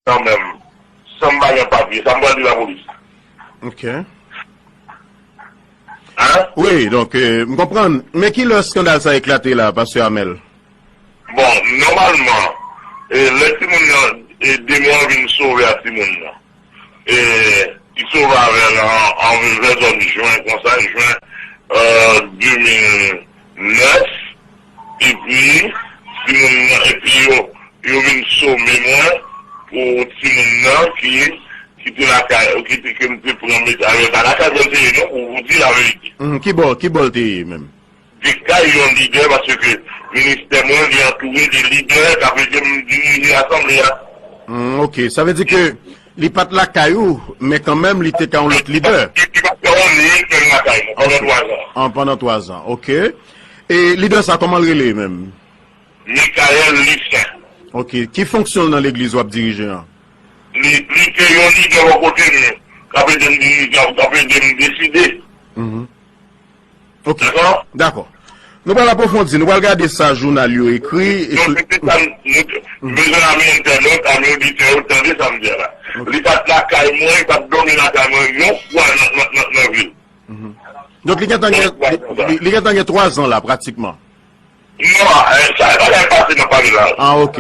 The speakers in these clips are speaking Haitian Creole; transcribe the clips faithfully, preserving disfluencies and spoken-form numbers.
kanmenm, san m pa gen papye, sa m pral di lapolis? Ok. Hein? Wi, donk, euh, m konprann. Men ki lè eskandal sa eklate la, pastè Amel? Bon, nòmalman, e, lè timoun nan, e, demon an vin sove a timoun nan, e, li sove avè l an, an vè zòn jen, konsa, jen, euh, de mil nèf, epi, timoun nan, epi yo, yo vin some mwen pou timoun nan ki, ki te lakay, ki te, ke m te pran met avè l, pa lakay mwen te ye non, pou, pou di laverite. Mhm, ki bò, ki bò l te ye menm? Te kay yon lidè, paske ministè mwen, li antoure de lidè, sa vle di m dirije asanble a. Hmm, ok, sa vle di ke li pa t lakay ou, men kanmenm li te ka yon lòt lidè. Li, li pa fè yon ni sèl lakay mwen, pandan twa zan. An, pandan twa zan, ok. E lidè sa, kòman l rele menm? Michael Lucien. Ok, ki fonksyon l nan legliz w ap dirije an? Li, li te yon lidè bò kote m, k ap ede m dirije, k ap ede m deside. Mhm. Ok. Dakò. Nou pral apwofondi, nou pral gade sa jounal yo ekri. E sou... Donk, se sa m bezwen ame entènot, ame oditè yo, tande sa m di a la. Li pa t lakay mwen, li pa t dòmi lakay mwen yon fwa nan, nan, nan, nan vi l. Donk, li gentan gen, li, li gentan gen twa zan la, pratikman. Non, eh, sa, sa ka pase nan pale la. Ah, ok.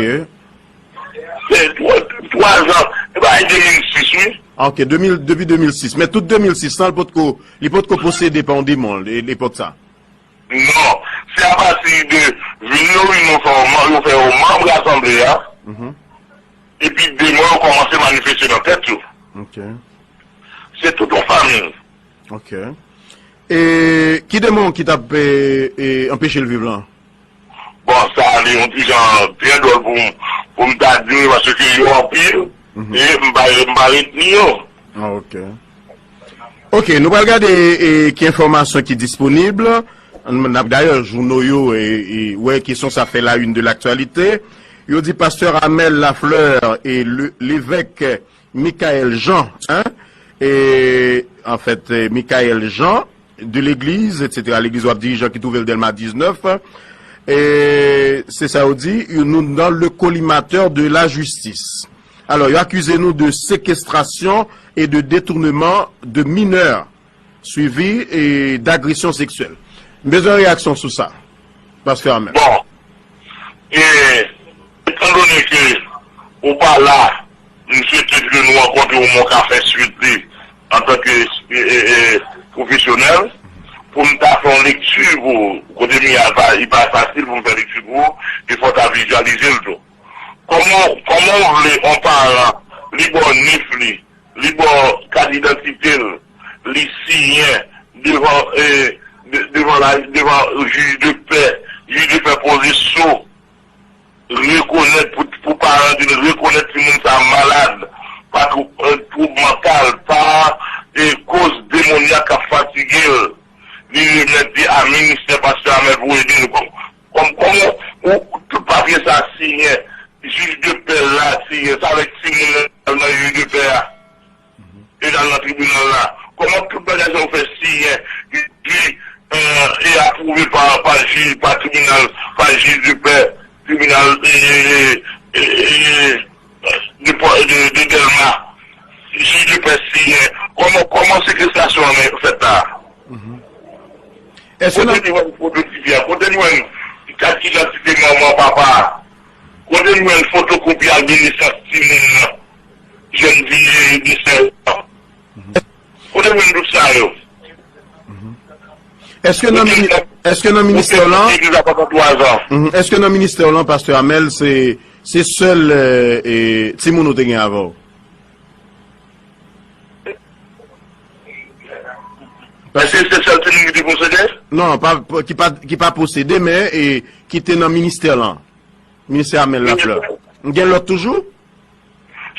Se twa, twa zan, se pa de mil sis, wi. Ah, ok, de mil, depi de mil sis. Men tout de mil sis lan, li potko, li potko posede pa yon demon, e, epòk sa. Non, se apati de vin yo vin yo fè yo man-, yo fè yo manm asanble a. Epi demon yo kòmanse manifeste nan tèt yo. Ok. Se tout yon fanmi. Ok. E ki demon ki t ap, e, e, anpeche l viv lan? Bon, sa li yon ti jan trè dwòl pou m, pou m ta di wi, paske yo anpil, e m pa, m pa retni yo. Ah, ok. Ok, nou pral gade, e, ki enfòmasyon ki disponib. N ap, dayè, jouno yo, e, e, wè kesyon sa fè la une de l'actualité. Yo di pastè Amel Lafleur e le, levèk Michael Jean, hein, e, anfèt, e, Michael Jean de legliz, etsetera, legliz w ap dirije ki twouve l Dèlma diznèf, e, se sa yo di, nou nan le collimateur de la justice. Alò, yo akize nou de séquestration et de détournement de mineurs, suivi, e, d'agression sexuelle. M bezwen reyaksyon sou sa, pastè Amel. Bon, e, etandone ke ou pa la, m swete ke nou rankontre w, mwen ka fè swit li antanke, e, e, e, pwofesyonèl, pou m ta fè yon lekti pou ou. Kote m ye a, li pa fasil pou m fè lekti pou ou, e fò w ta vizyalize l tou. Kòman, kòman w vle yon paran, li ba w nif li, li ba w kat idantite l, li siyen devan, e, de-, devan la, devan jij de pè, jij de pè poze so, rekonèt pou, pou paran di l rekonèt timoun sa malad, pa twou-, e, twoub mantal, pa, e, koz demonyak k ap fatige l. Li remèt li a ministè pastè Amel pou ede l. Kòm, kòm, kòman ou, tout papye sa siyen, jij de pè la siyen, sa vle di timoun nan al nan jij de pè a. Li t al nan tribinal la. Kòman tout bagay sa yo fè siyen, epi, e, e apwouve pa, pa jij, pa tribinal, pa jij de pè, tribinal, e, e, e, e, de, de, de Dèlma, jij de pè siyen. Kòman, kòman sekestasyon an fèt la? Èske Kote nou wè foto tifi a? Kote nou wè kat idantite manman, papa a? Kote nou wè fotokopi a de nesans timoun nan? Jèn fi de sèz an. Kote nou wè tout sa yo? Èske nan mini-, èske nan ministè lan, Legliz la pandan twa zan. Mhm. Èske nan ministè lan, pastè Amel, se, se sèl, e, e, timoun ou te gen avè w? Èske se sèl timoun ki te posede? Non, pa, pa, ki pa, ki pa posede, men, e, ki te nan ministè lan. Ministè Amel Lafleur. M gen lòt toujou?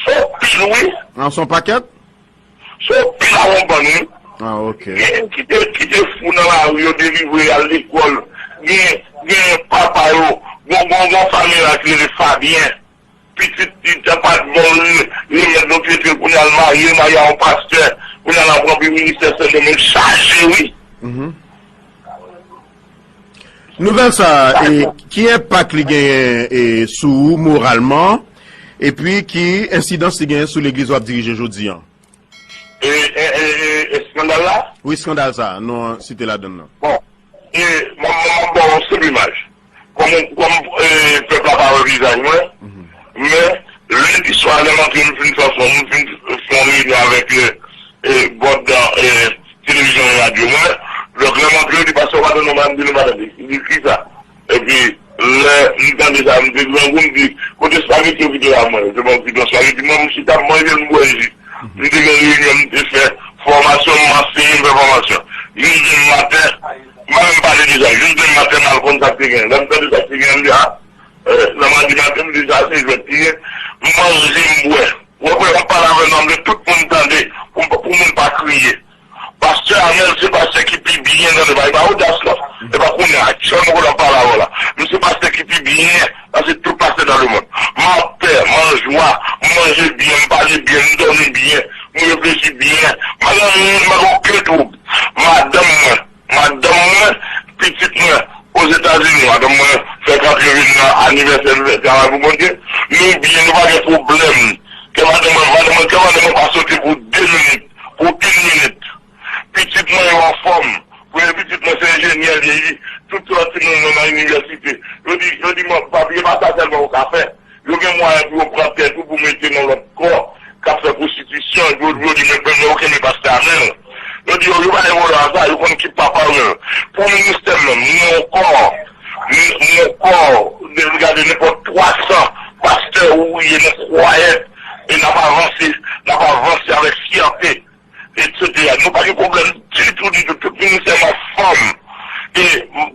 Se yon pil, wi. An, se yon pakèt? Se yon pil a yon bann, wi. Ah, ok. Gen ki te, ki te fou nan lari, yo delivre al lekòl. Gen, gen papa yo. Bon, bon, bon, fanmi la ki rele Fabyen. Pitit li te pa t bon, li, li remèt nou trete l, kounye a l marye, l marye a yon pastè. Kounye a l ap ranpli ministè Sendomeng chaje, wi. Mhm. Nouvèl sa, e, ki enpak li genyen, e, sou ou moralman? Epi ki ensidans li genyen sou legliz w ap dirije jodi an? E, e, e, e, eskandal la? Wi, eskandal sa a, nou site ladann nan. Bon, e, mwen, mwen, mwen ba w yon senp imaj. Kòm, kòm, e, pèp la pa wè vizaj mwen, men, lendi swa, lè m antre, m fin fè fon, m fin fè yon reyinyon avèk, e, e, bòd, e, televizyon e radyo mwen. Donk, lè m antre, yo di, "Pastè, w pa tande non?" M di, "Nou pa tande." Li di, "Kisa?" Epi, lè m tande sa, m te grangou, m di, "Kote espageti yo kite la mwen?" Yo te ban m ti blan espageti, mwen, m chita, m manje, m bwè ji. M te gen reyinyon, m te fè fòmasyon, m anseye, m fè fòmasyon. Jis demen maten, m pa menm pale de sa, jis demen maten, m al konn sa k te gen. Lè m tande sa k te gen, m di, "A, e, nan madi maten, m di, sa se jwèt li ye." M manje, m bwè. Ou wè, kounye a m ap pale avè w, m vle tout moun tande, pou, pou moun pa kriye. Pastè Amèl se pastè ki pi byen nan Lebanon. E pa odas la. E pa kounye a, aktyèlman kote m ap pale avè w la. Men se pastè ki pi byen pase tout pastè nan lemonn. M anpè, m anjwa, m manje byen, m pale byen, m dòmi byen, m reflechi byen. M pa gen anyen, m pa gen okenn twoub. Madanm mwen, madanm mwen, pitit mwen, Ozetazini, madanm mwen fèk antre vin nan anivèsè travay pou Bondye. Nou byen, nou pa gen pwoblèm. Kè madanm mwen, madanm mwen, kè madanm mwen pa sote pou de minit, pou yon minit. Pitit mwen yo anfòm. Premye pitit mwen se enjenyè li ye, li tout lòt timoun nan inivèsite. Yo di, yo di, "Mwen, papi, e pa sa sèlman ou ka fè." Yo gen mwayen pou yo pran tèt ou pou mete nan lòt kò k ap fè pwostitisyon, yo, yo di, "Men, men, men, ou kenbe pastè Amèl." Yo di, "Yo, yo pa gen pwoblèm ak sa, yo konn ki papa yo." Pou ministè m menm, nou gen yon kò, nou, nou gen yon kò, de, gade nenpòt twa san pastè ou ye nan kwayè, e n ap avanse, n ap avanse avèk fyète. Etsetera. Nou pa gen pwoblèm ditou, ditou. Tout ministè m ap fòm. E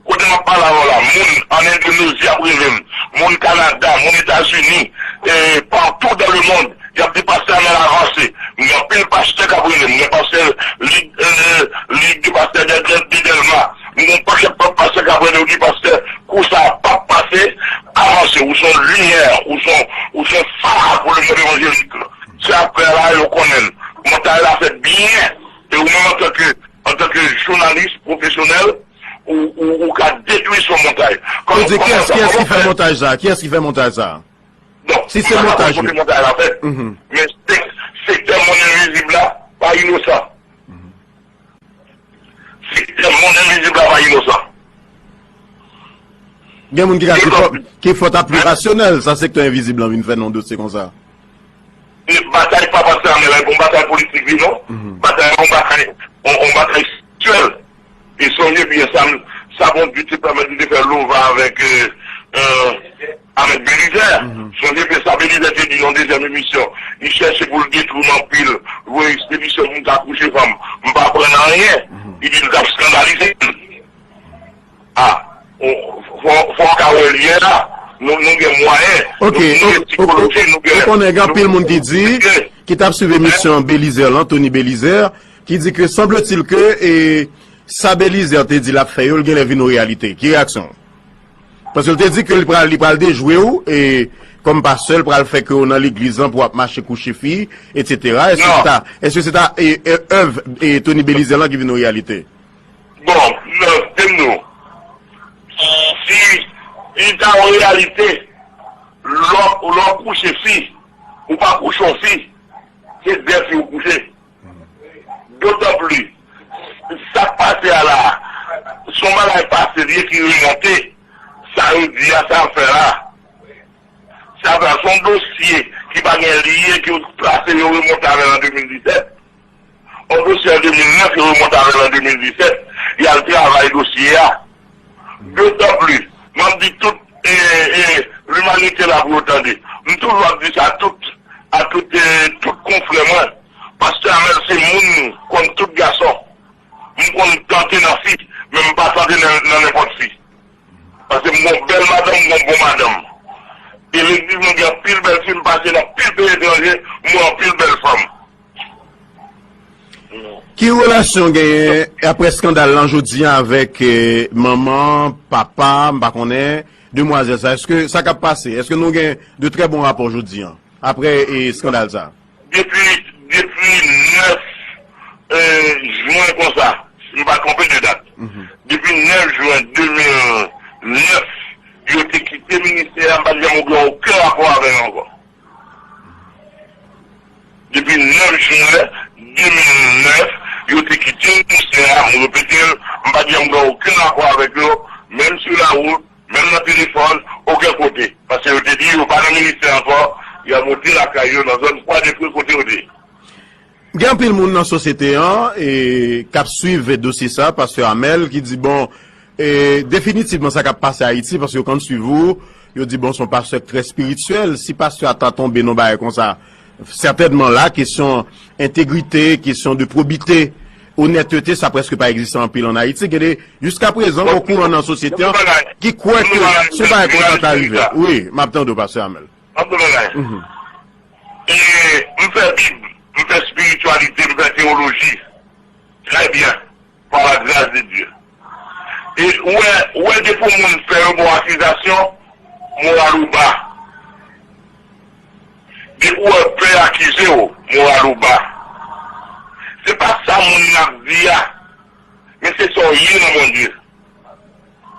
kote m ap pale avè w la, moun ann Endonezi ap rele m, moun Kanada, moun Etazini, e patou dans le monde, y ap di pastè Amèl avanse. M gen anpil pastè k ap rele m, m gen pastè Lig, e, Lig de Pastè de, de, de Dèlma. M gen yon pakèt pa-, pastè k ap rele, yo di pastè, kou sa a p ap pase, avanse. Ou se yon limyè, ou se yon, ou se yon fa pou lemonn evanjelik la. Se apre la yo konnen l. Montay la fèt byen. E ou menm antanke, antanke jounalis pwofesyonèl, ou, ou, ou ka detwi son montay. Kòman, kiyès, kiyès ki fè montaj sa? Kiyès ki fè montaj sa? Donk, si se montaj, kote montay la fèt. Men sek-, sektè monn envizib la pa inosan. Sektè monn envizib la pa inosan. Gen moun ki ka, ki fòt, ki fòt ap pi rasyonèl, sa sektè envizib lan vin fè nan yon dosye konsa. E batay pa pastè Amèl la, e pa yon batay politik li non. Batay, yon batay, yon, yon batay espirityèl. E sonje byen sa, sa Bondye te pèmèt li te fè lova avèk, e, e, avèk Belizè. Sonje byen sa Belizè te di nan dezyèm emisyon. Li chèche pou l detwi m anpil, voye ekspedisyon pou m ta kouche fanm. M pa aprann anyen. Li di l t ap eskandalize m. A, fò, fò w ka wè l yè la. Nou, nou gen mwayen. Ok, nou, nou gen sikoloji, nou gen. Ou konnen gen anpil moun ki di, ki t ap swiv emisyon Belizè lan, Tony Belizè, ki di ke, sembletil ke, e, sa Belizè te di l ap fè yo, l genlè vin yon reyalite. Ki reyaksyon w? Paske l te di ke li pral, li pral dejwe w, e, kòm pastè, l pral fè ke w nan legliz lan pou w ap mache kouche fi, etsetera. Èske se ta, èske se ta, e, e, èv, e, Tony Belizè lan ki vin yon reyalite? Bon, non, di m nou, si li ta yon reyalite, lè w, lè w kouche fi, ou pa kouche yon fi, se de fi ou kouche. Dotan plis, sa k pase a la, se yon bagay pase li ye ki remonte, sa yo di a, sa yo fè la. Sa fè, se yon dosye ki pa gen li ye, ki yo plase, yo remonte avè l an de mil disèt. Yon dosye an de mil nèf, yo remonte avè l an de mil disèt. Y al travay dosye a. Dotan plis, m ap di tout, e, e, limanite la pou yo tande. M toujou ap di sa tout, a tout, e, tout konfrè mwen. Pastè Amèl se moun kòm tout gason. M konn tante nan fi, men m pa tante nan, nan nenpòt fi. Paske m gon bèl madanm, m gon bon madanm. E legliz mwen gen anpil bèl fi, m pase nan anpil peyi etranje, m wè anpil bèl fanm. Ki relasyon w genyen apre eskandal lan jodi a avèk, eh, manman, papa, m pa konnen, demwazèl sa? Èske sa k ap pase? Èske nou gen de trè bon rapò jodi a, apre, eh, eskandal sa? Depi, depi nèf, eh, jen konsa, si m pa twonpe de dat, depi nèf jen de mil nèf, yo te kite ministè a, m pa t janm gen okenn rapò avè yo ankò. nèf jen de mil nèf, yo te kite ministè a, m repete l, m pa t janm gen okenn akò avèk yo, menm sou lawout, menm nan telefòn, okenn kote. Paske yo te di yo pa nan ministè ankò, y ap rete lakay yo nan zòn Fwa de Fre kote yo te ye. Gen anpil moun nan sosyete an e k ap swiv dosye sa, pastè Amel, ki di, bon, e, definitivman sa k ap pase Ayiti, paske yo konn swiv ou, yo di, bon, se yon pastè k trè espirityèl. Si pastè a ta tonbe nan bagay konsa, sètènman la, kesyon entegrite, kesyon de pwobite, onètete, sa prèske pa egziste anpil ann Ayiti. Gen de, jiska prezan, gen kouran nan sosyete an ki kwè ke si yon bagay konsa ta rive. Wi, m ap tande w, pastè Amel. Anpil bagay. E m fè Bib, m fè espirityalite, m fè teyoloji. Trè byen. Par la grâce de Dieu. E ou wè, ou wè depi yon moun fè yon bon akizasyon, moral ou ba. Depi ou wè pè akize w, moral ou ba. Se pa sa moun nan ap di a, men se sa w ye nan Bondye.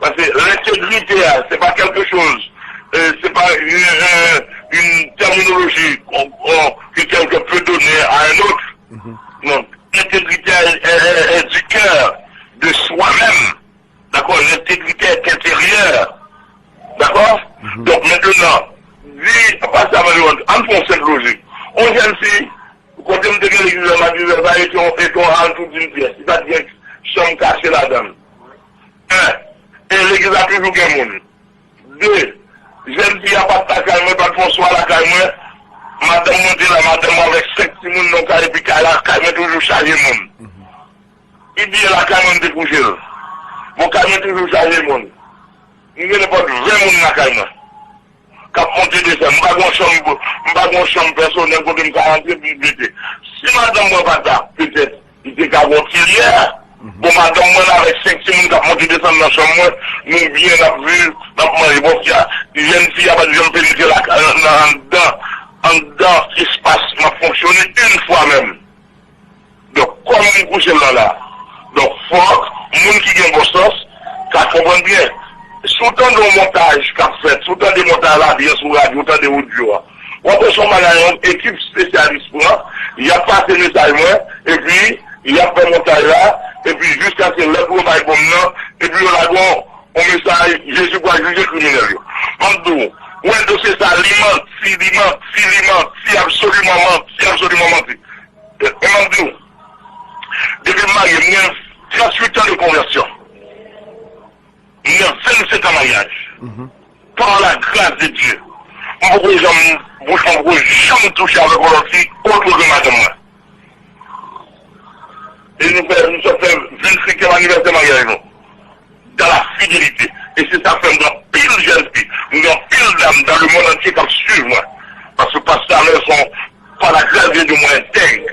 Paske lentegrite a, se pa quelque chose, euh, se pa une, une terminologie qu'on, qu'on, que quelqu'un peut donner à un autre. Non, l'intégrité est, est, est, est du cœur, de soi-même. D'accord? L'intégrité est intérieure. D'accord? Donk, mentnan, di, pastè Amel, ann fè yon senp lojik. Yon jèn fi, kote m te gen legliz la, m ap di sa, e te yon, e te yon hal tou di m pyès. Li pa t gen chanm kache ladan l. En, e legliz la toujou gen moun. De, jèn fi a pa t lakay mwen, pa t fè yon swa lakay mwen. Madanm mwen te la, madanm mwen avèk senk timoun nan yon kay, epi kay la, kay mwen toujou chaje moun. Li byen lakay mwen, m te kouche l. Bon, kay mwen toujou chaje moun. M gen nenpòt ven moun lakay mwen k ap monte desann. M pa gen yon chanm, m pa gen yon chanm pèsonèl kote m ka rantre pou m rete. Si madanm mwen pa t la, petèt, li te ka gen yon ti lyè. Bon, madanm mwen avèk senk timoun k ap monte desann nan chanm mwen, nou byen, n ap viv, n ap manje. Bon, fi a, jèn fi a pa t janm penetre la, nan, anndan, anndan espas m ap fonksyone, yon fwa menm. Donk, kòm m kouche la la, donk, fòk moun ki gen bon sans ka konprann byen. Si w tande yon montaj k ap fèt, si w tande montaj la byen sou radyo, w tande odyo a, w ap wè se yon bagay yon ekip espesyalis pran, y ap pase mesaj mwen, epi y ap fè montaj la, epi jiskaske lè pou yo bay bonm nan, epi yo lage yon, yon mesaj, Jezi pral jije kriminèl yo. M ap di w, w wè dosye sa, li manti, li manti, li manti, absoliman manti, absoliman manti. E m ap di w, depi m marye, m gen tranntuit an de konvèsyon. M gen vennsenk an maryaj. Par la grâce de Dieu, m poko janm, bouch mwen poko janm touche avèk yon lòt fi otre ke madanm mwen. E nou fè, nou sot fè vennsenkyèm anivèsè maryaj nou. Dans la fidélité. E se sa k fè m gen anpil jèn fi, m gen anpil dam dans le monde entier k ap swiv mwen. Paske pastè Amel se yon, par la grâce de Dieu, mwen entèg.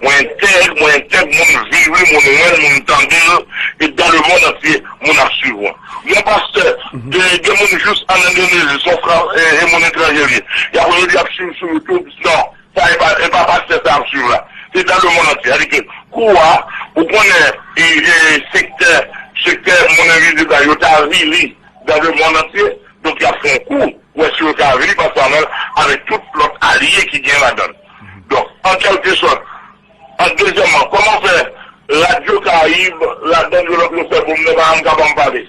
Mwen entèg, mwen entèg, moun viv li, moun wè l, moun tande l, e dans le monde entier, moun ap swiv mwen. Yon pastè, gen, gen moun jis ann Endonezi, se yon fran, e, e moun etranje li ye. Y ap rele l, y ap swiv sou YouTube, non. Sa e pa, e pa pastè sa ap swiv la. Se dans le monde entier. Sa di ke kou a, ou konnen, e, e, sektè, sektè moun envizib la, yo t avili dans le monde entier. Donk, y ap fè yon kou pou wè si yo ka avili pastè Amel avèk tout lòt alye ki gen ladan l. Donk, an kèlkesòt, an dezyèmman, kòman fè Radyo Karayib, ladan yo, yo fè bonm nan, pa janm ka ban m pale?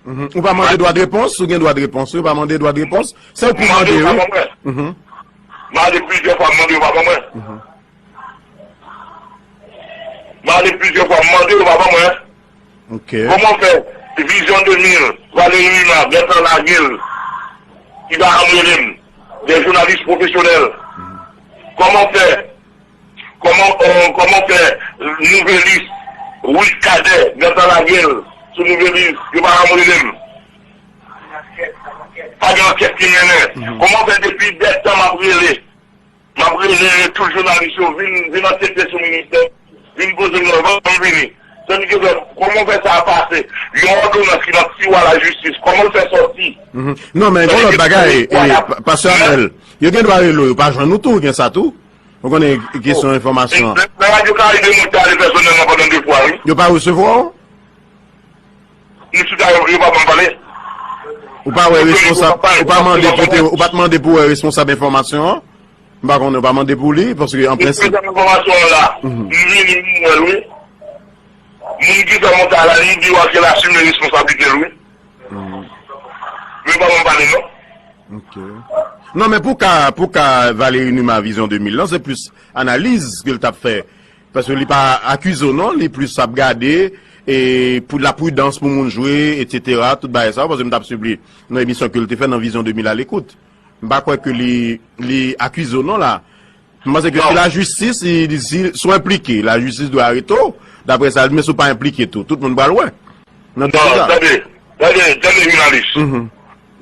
Mhm. Ou pa mande dwa de repons? Ou gen dwa de repons, wi, ou pa mande dwa de repons. Se ou pou mande, wi. Mhm. Mande plizyè fwa, mande yo pa ban mwen. Mande plizyè fwa, mande yo pa ban mwen. Ok. Kòman fè Vizyon de mil, Valéry Lima, gentan lage l, li pa janm rele m, de jounalis pwofesyonèl. Kòman fè Kòman, euh, kòman fè Nouvelis, Wilkadè, gentan lage l sou Nouvelis, yo pa janm rele m? Pa gen ankèt ki mennen. Kòman fè depi dètan m ap rele, m ap rele tout jounalis yo, vin, vin ankete sou ministè, vin poze m nan, ban m vini. Sa vle di ke, kòman fè sa a pase? Yon òdonans ki nan tiwa lajistis, kòman l fè sòti? Non, men yon lòt bagay, pastè Amel, yo gen dwa rele w, yo pa jwenn ou tou, gen sa tou. Ou konnen kesyon enfòmasyon an. Nan Radyo Karayib, yo te ale pèsonèlman pandan de fwa, wi. Yo pa resevwa w? Misye ta yo, yo pa ban m pale. Ou pa wè responsab, ou pa mande pou te, ou pa t mande pou wè responsab enfòmasyon an? M pa konnen, w pa mande pou li, paske an prensip. Mwen pran enfòmasyon an la. M vini, m wè l, wi. Moun ki fè montaj la, li di w ke l asime responsablite l, wi. Men pa ban m pale, non. Ok. Non, men pou ka, pou ka Valéry Numa Vision de mil lan, se plis analiz ke l t ap fè. Paske li pa akize w, non, li plis ap gade, e pou la pridans pou moun jwe, etsetera, tout bagay sa yo, paske m t ap swiv li nan emisyon ke l te fè nan Vision de mil à l'écoute. M pa kwè ke li, li akize w, non, la. M panse ke si lajistis, si, si, si w enplike, lajistis dwe arete w, daprè sa, men si w pa enplike tou, tout moun pral wè. Nan tout sa. Non, tande, tande, tande, jounalis.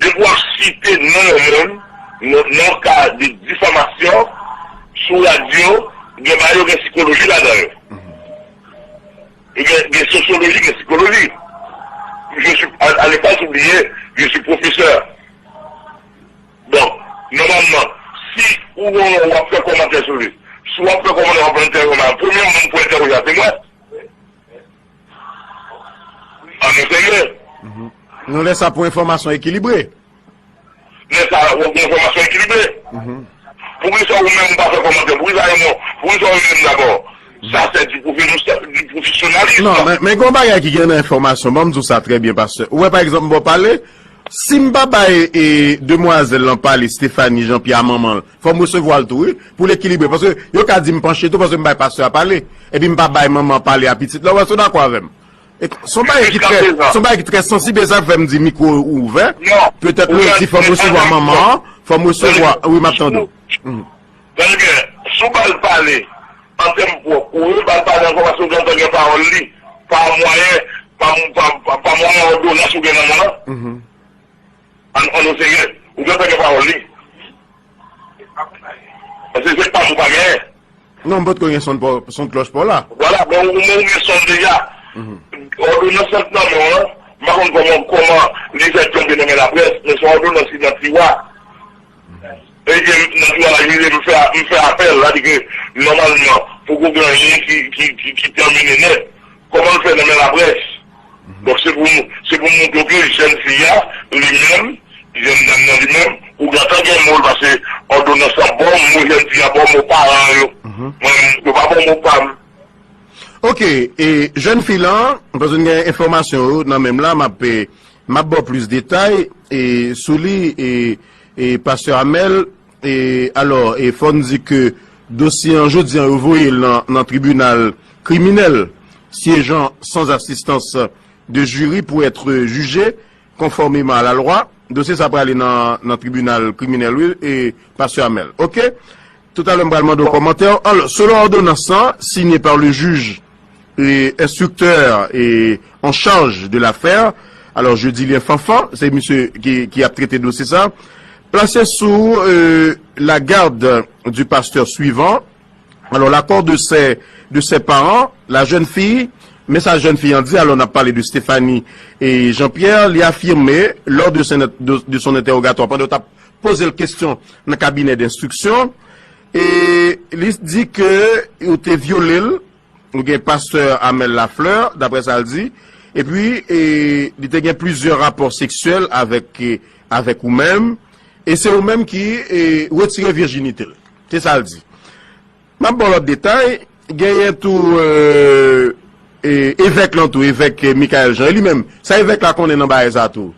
Depi w ap site non yon moun, nan, nan ka de difamasyon, sou radyo, gen bagay yo gen sikoloji ladan yo. Gen, gen sosyoloji, gen sikoloji. Je suis, à, à ne pas oublier, je suis professeur. Donk, nòmalman, si ou, w ap fè kòmantè sou li, si w ap fè kòmantè, w ap entèvyou, premye moun pou entèvyou a, se mwen. An nou serye. Nou lè sa pou enfòmasyon ekilibre. Lè sa, w ap gen enfòmasyon ekilibre. Poukisa ou menm ou pa fè kòmantè? Poukisa yo non? Poukisa ou menm dabò? Sa se di pwofesyonal, di pwofesyonalis. Non, men, men gen yon bagay ki gen nan enfòmasyon. Ban m di w sa trè byen, pastè. Ou wè, pa egzanp, m ba w pale, si m pa bay, e, demwazèl lan pale, Stéphanie Jean Pierre, manman l, fò m resevwa l tou, wi, pou l ekilibre. Paske yo ka di m panche tou, paske m bay pastè a pale. Epi m pa bay manman pale a pitit la. Ou wè, si w dakò avè m. E, se yon bagay ki trè, se yon bagay ki trè sansib, e sa k fè m di mikwo ouvè. Petèt lè w di fò m resevwa manman an, fò m resevwa, wi, m ap tande w. Tande byen, si w ba l pale, an tèm pwòp, ou ba l pale ankò paske w gentan gen pawòl li, pa mwayen, pa, pa, pa, pa mwayen òdonans ou gen nan men w lan. An, an nou serye, ou gentan gen pawòl li. Paske se pa m ou pa genyen. Non, m potko gen sonn pa w, sonn klòch pa w la. Vwala, bon, ou, ou gen sonn deja. Òdonans lan nan men w lan, m pa konn kòman, kòman li fè tonbe nan men laprès, men se yon òdonans ki nan tiwa. E ke nan tiwa la, jije m fè, m fè apèl, sa di ke nòmalman, poko gen anyen ki, ki, ki, ki tèmine nèt. Kòman l fè nan men laprès? Donk, se pou, se pou montre w ke jèn fi a, li menm, jèn dam nan li menm, ou gentan gen mo l, paske òdonans lan ba w mo jèn fi a, ba w mo paran yo. Mwen, yo pa ba w mo pa m. Ok, e jèn fi lan, paske n gen enfòmasyon yo nan men m la, m ap, e, m ap ba w plis detay, e, sou li, e, e pastè Amèl, E, alò, e fò n di ke dosye an jodi an, yo voye l nan, nan tribinal kriminèl. Siégeant sans assistance de jury pour être jugé conformément à la loi. Dosye sa prale nan, nan tribinal kriminèl, wi, e pastè Amèl. Ok? Toutalè, m pral mande w kòmantè w. Alò, selon òdonans lan, siyen pa le jij e instructeur e en charge de l'affaire. Alò, Jodilien Fanfan, se misye ki, ki ap trete dosye sa. Placé sous, euh, la garde du pasteur suivant. Alors, l'accord de ses, de ses parents, la jeune fille, men sa jèn fi an di, alò, n ap pale de Stéphanie e Jean-Pierre, li afime, lors de son, de, de son interrogatoire, pandan yo t ap poze l kesyon nan kabinè denstriksyon, e li di ke yo te vyole l, ou gen pastè Amel Lafleur, daprè sa l di, epi, e, li te gen plizyè rapò seksyèl avèk, e, avèk ou menm, e se ou menm ki, e, retire vijinite l. Se sa l di. M ap ba w lòt detay, genyen tou, e, e, evèk lan tou, evèk, e, Michaël Jean, e li menm, sa evèk la konnen nan bagay sa tou?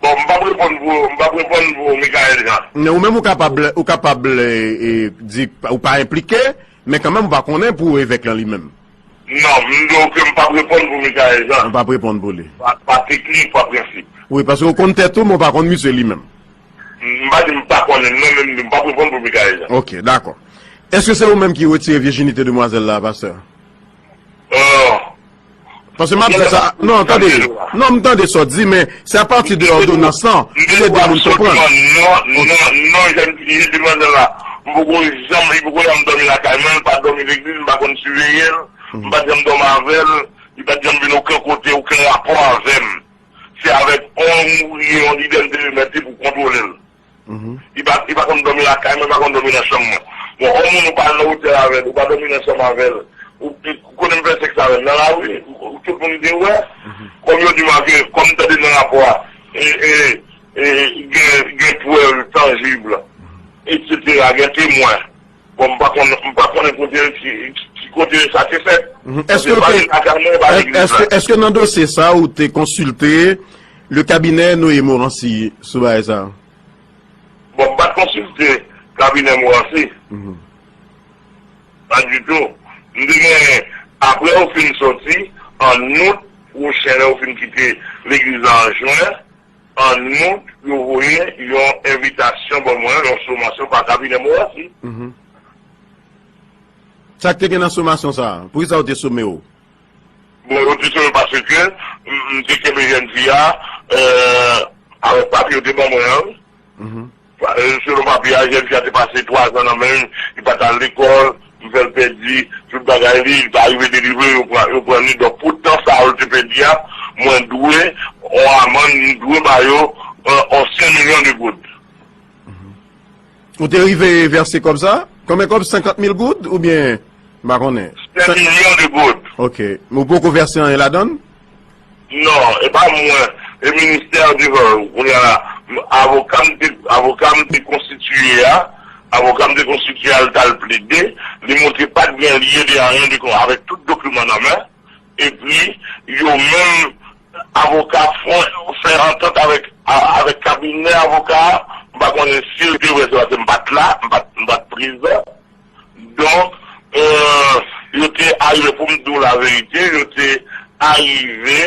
Bon, m p ap reponn pou, m p ap reponn pou Michaël Jean. Men ou menm ou kapab, ou kapab, e, e, di ou pa enplike, men kanmenm ou pa konnen pou evèk lan li menm. Non, m di w ke m p ap reponn pou Michaël Jean. Ou p ap reponn pou li. Pa, pa teknik, pa prensip. Wi, paske ou konn tèt ou, men ou pa konn misye li menm. M pa di m pa konnen l non, men m di m p ap reponn pou Michaël Jean. Ok, dakò. Èske se ou menm ki retire vijinite demwazèl la, pastè? Euh, Paske m ap di sa, non, tande, non, m tande sa w di, men se apati de òdonans lan, m vle di moun konprann. Non, non, non, jèn fi, demwazèl la, m poko janm, li poko janm dòmi lakay mwen, li pa dòmi legliz, m pa konn siveye l, m pa janm dòmi avè l, li pa janm vin okenn kote, okenn rapò avè m. Se avèk yon ouvriye, yon lidè m te remèt li pou kontwole l. Li pa, li pa konn dòmi lakay mwen, li pa konn dòmi nan chanm mwen. Bon, yon moun ou pa nan otèl avè l, ou pa dòmi nan chanm avè l. Ou, ou konnen m fè sèks avè l nan lari, ou, tout moun te wè. Kòm yo di m ke, kòm m tande nan rapò a, e, e, e, gen, gen prèv tanjib. etsetera, gen temwen. Bon, m pa konn, m pa konnen kote, ki, ki kote sa te fèt. Mhm. Èske Paske w pa te, gen lakay mwen, pa legliz èske, la. Èske nan dosye sa, ou te konsilte le cabinet Noé Morancy sou bagay sa? Bon, m pa t konsilte kabinè Morancy. Mhm. Pa ditou. M te gen, apre yo fin soti, an out pwochen, lè yo fin kite legliz la an jen, an out, yo voye yon envitasyon ban mwen, yon somasyon pa kabinè Morancy. Mhm. Sa k te gen nan somasyon sa a? Poukisa yo te some w? Bon, yo te sove paske m, m te kenbe jèn fi a, euh, avèk papye yo te ban mwen an, wi. Mhm. Pa- euh, Selon papye a, jèn fi a te pase twa zan nan men m, li pa t al lekòl, m fè l pèdi tout bagay li, li pa rive delivre, yo pran, yo pran li. Donk, pou tan sa yo te pèdi a, mwen dwe, on amann, m dwe ba yo, euh, on senk milyon de goud. Ou te rive vèse kòb sa? Konbyen kòb? Senkant mil goud oubyen? M pa konnen. Senk milyon de goud. Ok. Men ou poko vèse anyen ladan l? Non, e pa mwen. E ministè devan ou. Kounye a la, avoka m te, avoka m te konstitiye a, avoka m te konstitiye a, l t al plede, li montre pa t gen lye de anyen de kon, avèk tout dokiman nan men. Epi, yo menm, avoka fè, fè antant avèk, a- avèk kabinè avoka a, m pa konnen si l te vre, se paske m pa t la, m pa t, m pa t prezan. Donk, euh, yo te arive, pou m di w laverite, yo te arive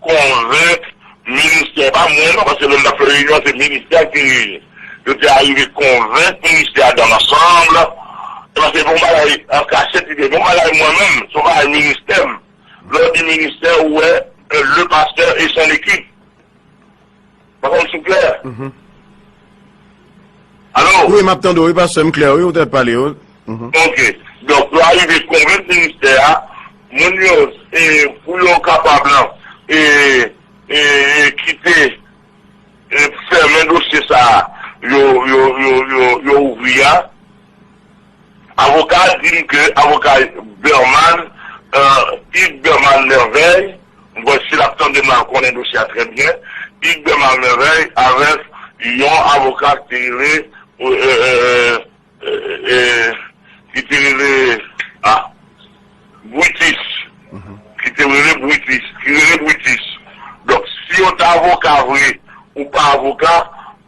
konvenk ministè, pa mwen non, paske lè m t ap fè reyinyon, se ministè ki reyini. Yo te arive konvenk ministè a dans l'ensemble, paske se pa yon bagay an kachèt, se te yon bagay mwen menm, se yon bagay ministè m. Lè w di ministè, ou wè, euh, le pasteur et son équipe. Pa konn si w klè. Mhm. Alo? Wi, m ap tande w, wi, pastè, m klè, wi, ou te pale, wi. Mhm. Ok. Donk, yo arive konvenk ministè a, moun yo, e, pou yo kapab, e, e, e, kite, e, fèmen dosye sa a, yo, yo, yo, yo, yo ouvri a. Avoka a di m ke avoka Berman, euh, Hugues Berman Merveille, m kwè si l ap tande m la, l konnen dosye a trè byen, Hugues Berman Merveille avèk yon avoka ki te rele, euh, euh, euh, euh, euh, ki te rele, ah, Brutus, ki te rele Brutus, ki rele Brutus. Donk, si yo t avoka vre ou pa avoka,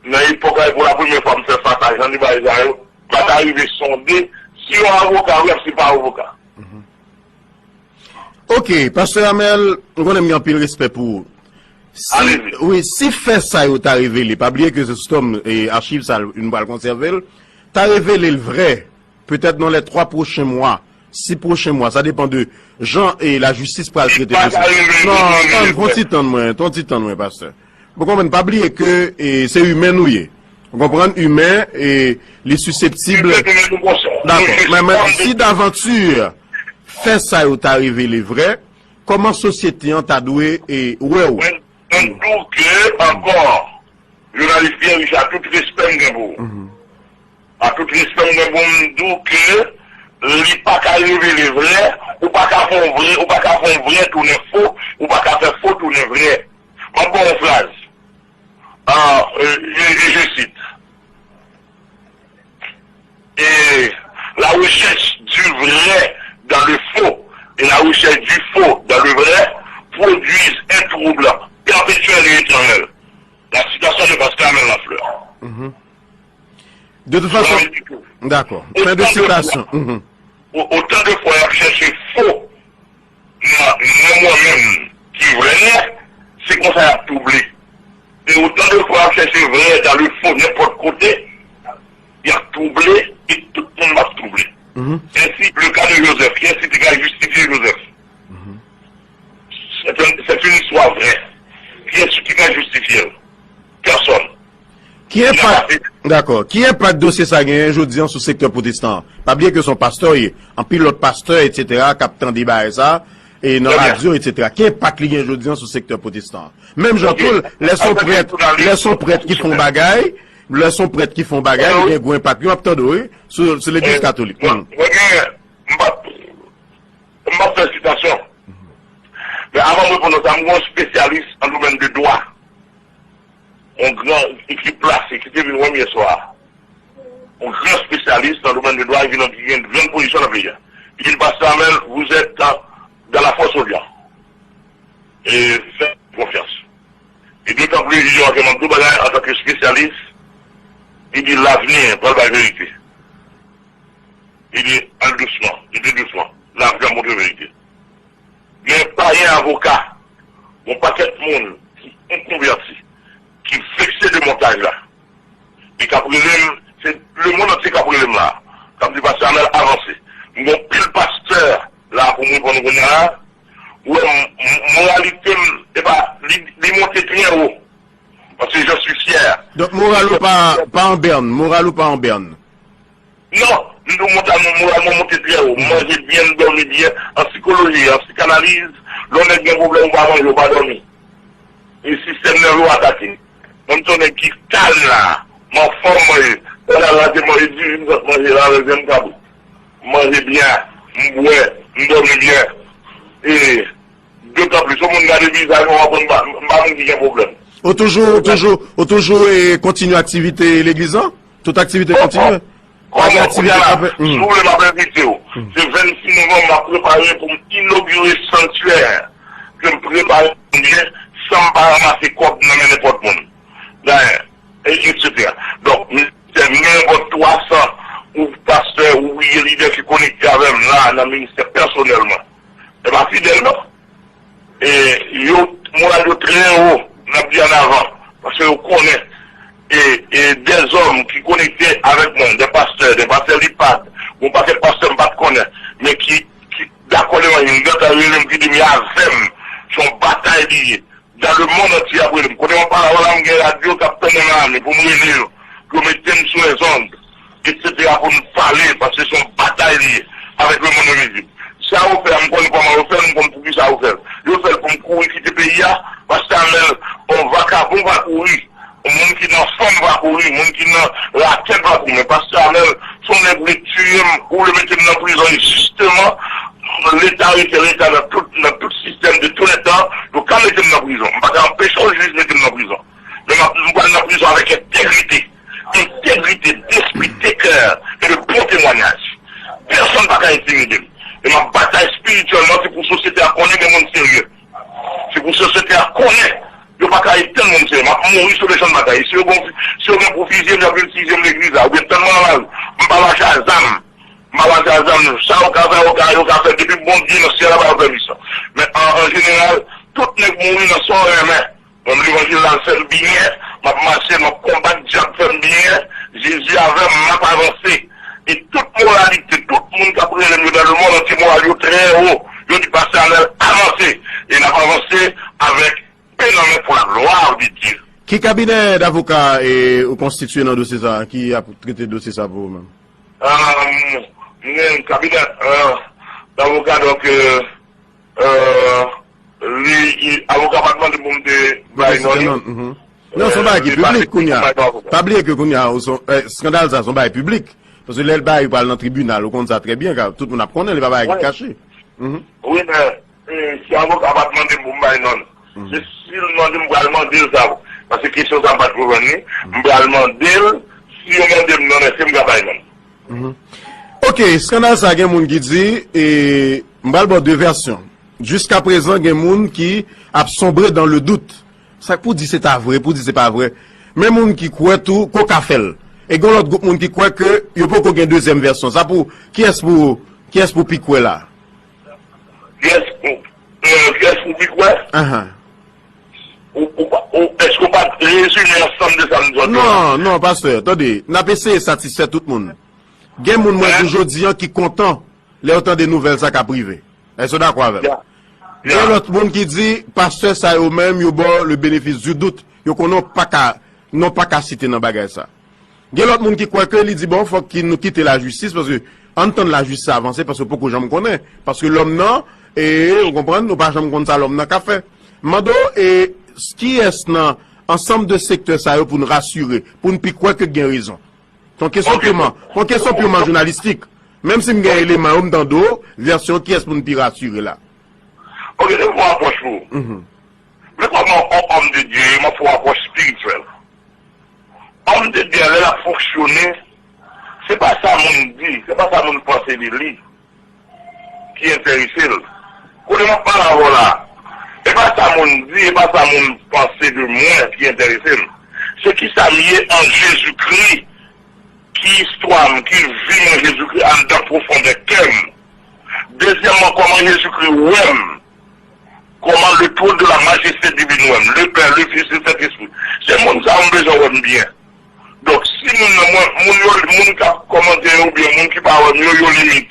nan epòk la, e pou la premyè fwa m fè fas a jan de bagay sa yo, m pa ta rive sonde si yon avoka vre, si pa avoka. Ok, pastè Amel, ou konnen m gen anpil respè pou ou. Si, Alezi. Wi, si fè sa yo ta revele, pa bliye ke se sou tòm e achiv sa, nou pral konsève l, ta revele l vrè, petèt nan lè twa pwochen mwa, sis pwochen mwa, sa depann de jan e lajistis pral trete dosye. Non, tann, fè yon ti tann mwen, fè yon ti tann mwen, pastè. Ou konprann, pa bliye ke, e, se imen nou ye. Ou konprann, imen, e, li siseptib. Dakò. Men, men, si davanti fè sa yo ta revele vrè, kòman sosyete an ta dwe, e, wè w? Mwen, mwen di w ke, ankò, jounalis Pierre Richard, tout respè m gen pou ou. A tout respè m gen pou m di w ke li pa ka revele vrè, ou pa ka fè yon vrè, ou pa ka fè yon vrè tounen fo, ou pa ka fè fo tounen vrè. M ap ba w yon fraz. Ah, euh, je, je, je cite. Et la recherche du vrai dans le faux et la recherche du faux dans le vrai produisent un trouble perpétuel et éternel. La citation de Pascal Lafleur. Mhm. De tout fason, dakò. Fen de sitasyon. Mhm. O- otan de fwa y ap chèche fo nan, nan mwen menm ki vrè, se konsa y ap twouble. E otan de fwa y ap chèche vrè dan le fo nenpòt kote, y ap twouble e tout moun ap twouble. Mhm. Ensi, le ka de Joseph, kiyès ki te ka jistifye Joseph? Mhm. C'est un- c'est une histoire vraie. Kiyès ki ka jistifye l? Pèsòn. Ki enpak, dakò, ki enpak dosye sa genyen jodi an sou sektè pwotestan an? Pa bliye ke se yon pastè w ye. Anpil lòt pastè, etsetera, k ap tande bagay sa, e nan radyo, etsetera. Ki enpak li gen jodi an sou sektè pwotestan an? Menm jan tou, lè se yon prèt, lè se yon prèt ki fè yon bagay, lè se yon prèt ki fè yon bagay, li gen gwo enpak. Yo ap tande w, wi, sou, sou legliz katolik. Mwen, mwen gen, m p ap, m p ap fè sitasyon. Men avan m reponn ou sa, m gen yon espesyalis an domèn de dwa. Yon gran ki, ki plase, ki te vin wè m yè swa a. yon gran espesyalis nan domèn de dwa, ki nan, ki gen gran pozisyon nan peyi a. Li di, Pastè Amèl, vous êtes dans, dans la force au lion. E fè konfyans. E dotan plis, li di, ok, m ap di w bagay antanke espesyalis, li di, lavni pral bay verite. Li di, al dousman, li di dousman, lavni ap montre verite. Men pa gen avoka, yon pakèt moun ki enkonvèti, ki vekse de montaj la. E k ap rele m, se lemonn antye k ap rele m la. K ap di, Pastè Amèl, avanse. M gen yon pil pastè la pou m reponn ou kounye a la. Ou wè, m- m- moralite m, epa, li, li monte trè wo. Paske je suis fier. Donk, moral ou pa, pa an bèn, moral ou pa an bèn. Non, m di w, moral mwen, moral mwen monte trè wo. M manje byen, m dòmi byen. An sikoloji, an sikanaliz, lè yon nèg gen pwoblèm, ou pa manje, ou pa dòmi. E sistèm nève w atake. Mwen, m se yon nèg ki kalm la. M anfòm, mwen ye. Pandan l ate manje diri, m sot manje la avèk vyann kabrit. M manje byen, m bwè, m dòmi byen. E dotan plis, yon moun gade vizaj mwen, w ap wè m pa, m pa moun ki gen pwoblèm. Ou toujou, ou toujou, ou toujou e kontinye aktivite legliz lan? Tout aktivite kontinye? Pa gen aktivite k ap fèt? Si w vle, m ap envite w. Se vennsis novanm, m ap prepare pou m inogire santyè ke m prepare pou mwen, san m pa ranmase kòb nan men nenpòt moun. Dayè, e, etsetera. Donk, m gen nenpòt twa san ou pastè ou lidè ki konekte avè m la nan ministè pèsonèlman. E pa fidèl, non. E yo, moral yo trè wo, n ap di ann avan, paske yo konnen, e, e dèzòm ki konekte avèk mwen, dè pastè, dè pastè Lipad, yon pakèt pastè m pa t konnen, men ki, ki dakò levanjil, m gentan rele m ki di m, "Y avè m, se yon batay li ye." Dans le monde entier ap rele m. Kote mwen pale avè w la, m gen radyo k ap tann nan ane pou m rele yo, pou yo mete m sou les ondes, etsetera, pou n pale, paske se yon batay li ye avèk lemonn envizib. Sa yo fè a, m konn kòman yo fè l, m konn poukisa yo fè l. Yo fè l pou m kouri kite peyi a, Pastè Amèl, yon vakabon pa kouri, yon moun ki nan fanm pa kouri, moun ki nan rakèt pa kouri. Men Pastè Amèl, se yon nèg vle tiye m, ou vle mete m nan prizon, e jisteman, Leta rete Leta nan tout, nan tout sistèm de tou lè tan, yo ka mete m nan prizon. M pa ka anpeche yon jij mete m nan prizon. Men m ap, m pral nan prizon avèk entegrite. Entegrite d'esprit, de cœur et de bon témoignage. Pèsonn pa ka entimide m. E m ap batay espirityèlman, se pou sosyete a konnen gen moun serye. Se pou sosyete a konnen yo pa ka etenn moun serye. M ap mouri sou le chan de batay. E si yo gen, si yo gen pou fizye m, y ap vin fizye m legliz la. Oubyen tann mwen nan lari. M pa mache a zam. M pa mache a zam. Sa yo ka fè, yo ka, yo ka fè. Depi Bondye nan syèl la ba yo pèmisyon. Men an, an jeneral, tout nèg mouri nan sa yo renmen. Mwen, levanjil la fè m byen, m ap mache, m ap konbat dyab fè m byen. Jezi avè m, m ap avanse. E tout moralite, tout moun k ap rele m yo dans le monde entier, moral yo trè wo. Yo di, "Pastè Amèl, avanse." E n ap avanse avèk pen nan men pour la gloire de Dieu. Ki kabinè davoka e, ou konstitye nan dosye sa a, ki ap trete dosye sa a pou ou menm? Ah, m gen kabinè, ah, davoka, donk, euh, euh, li, li, avoka pa t mande pou m te bay non li. Non, se yon bagay ki piblik kounye a. Pa bliye ke kounye a, ou se yon, eh, eskandal sa, se yon bagay piblik. Paske lè l bay, li pral nan tribinal, ou konn sa trè byen, ka, tout moun ap konnen, li pa bagay ki kache. Mhm. Wi, men, eh, si avoka pa t mande m pou m bay non l, se si l mande m, m pral mande l sa. Paske kesyon sa m pa t konprann li, m pral mande l, si yo mande m non, èske m ka bay non l? Mhm. Ok, eskandal sa gen moun ki di, e, m pral ba w de vèsyon. Jiskaprezan, gen moun ki ap sonbre dans le doute. Sa k pou di se ta vre, pou di se pa vre. Men moun ki kwè tou, ke w ka fè l. E gen lòt gwoup moun ki kwè ke yo poko gen dezyèm vèsyon. Sa pou, kiyès pou, kiyès pou pi kwè la? Kiyès pou, euh, kiyès pou pi kwè? Ahan. Ou, ou pa, ou, èske w pa t rezime ansanm de sa m di w la? Non, non, pastè, tande, n ap eseye satisfè tout moun. Gen moun mwen di jodi an ki kontan lè yo tande nouvèl sa k ap rive. Èske w dakò avè m? Gen lòt moun ki di, pastè sa yo menm, yo ba w le bénéfice du doute. Yo konnen w pa ka, non pa ka site nan bagay sa. Gen lòt moun ki kwè ke li di, bon, fòk ki nou kite lajistis, paske ann tann lajistis avanse, paske w poko janm konnen. Paske lòm nan, e, ou konprann, nou pa janm konn sa lòm nan ka fè. M mande w, e, kiyès nan ansanm de sektè sa yo pou n rasire, pou n pi kwè ke gen rezon? Se yon kesyon piman, se yon kesyon piman jounalistik. Menm si m gen eleman yo, m tande w, vèsyon kiyès pou n pi rasire la? Ok, se yon apwòch pou ou. Mhm. Men kòman yon òm de Dye ye, m ap fè yon apwòch espirityèl. Òm de Dye a, lè l ap fonksyone, Se pa sa moun di, se pa sa moun panse de li ki enterese l. Kote m ap pale avè w la, e pa sa moun di, e pa sa moun panse de mwen ki enterese m. Se kisa m ye an Jezikri, ki istwa m, ki vi m an Jezikri anndan pwofondè kè m. Dezyèmman, kòman Jezikri wè m, kòman le trône de la majesté divine wè m, le Père, le Fils, le Saint-Esprit. Se moun sa yo m bezwen wè m byen. Donk, si moun nan, mwen, moun yo, moun k ap kòmante yo oubyen moun ki pa wè m yo, yo limite.